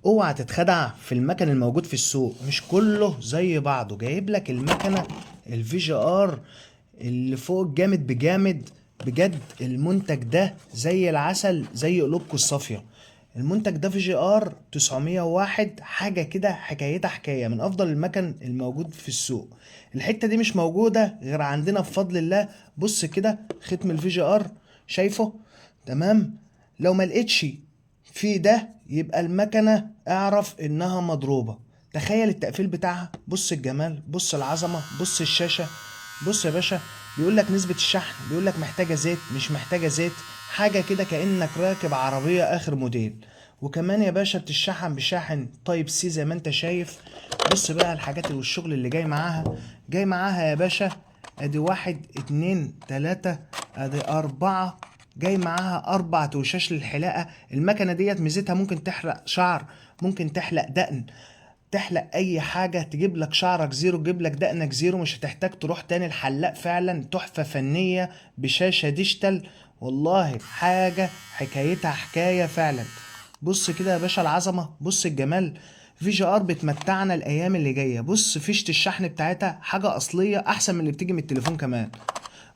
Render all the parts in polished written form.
اوعى تتخدع في المكن الموجود في السوق، مش كله زي بعضه. جايب لك المكنه ال VGR اللي فوق الجامد بجامد بجد. المنتج ده زي العسل، زي قلوبكم الصافية. المنتج ده VGR 901، حاجة كده حكايتها حكايه، من افضل المكن الموجود في السوق. الحتة دي مش موجودة غير عندنا بفضل الله. بص كده ختم ال VGR، شايفه؟ تمام. لو ما لقيتش في ده يبقى المكنه اعرف انها مضروبة. تخيل التقفيل بتاعها، بص الجمال، بص العظمة، بص الشاشة. بص يا باشا، بيقول لك نسبه الشحن، بيقول لك محتاجه زيت مش محتاجه زيت، حاجة كده كانك راكب عربية اخر موديل. وكمان يا باشا بتشحن بشاحن type C زي ما انت شايف. بص بقى الحاجات والشغل اللي جاي معاها. جاي معاها يا باشا ادي 1 2 3، ادي 4، جاي معاها 4 توشاش للحلاقة. المكنة ديت ميزتها ممكن تحرق شعر، ممكن تحلق دقن، تحلق اي حاجة، تجيب لك شعرك zero، تجيب لك دقنك zero، مش هتحتاج تروح تاني الحلاق. فعلا تحفة فنية بشاشة digital، والله حاجة حكايتها حكاية فعلا. بص كده يا باشا العظمة، بص الجمال. VGR بتمتعنا الايام اللي جاية. بص فيشة الشحن بتاعتها حاجة اصلية، احسن من اللي بتيجي من التليفون كمان.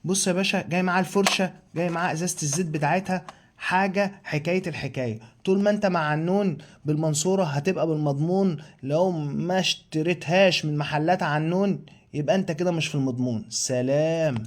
بص يا باشا، جاي معاه الفرشة، جاي معاه ازازة الزيت بتاعتها، حاجة حكاية الحكاية. طول ما انت مع عنون بالمنصورة هتبقى بالمضمون، لو ما اشتريتهاش من محلات عنون يبقى انت كده مش في المضمون. سلام.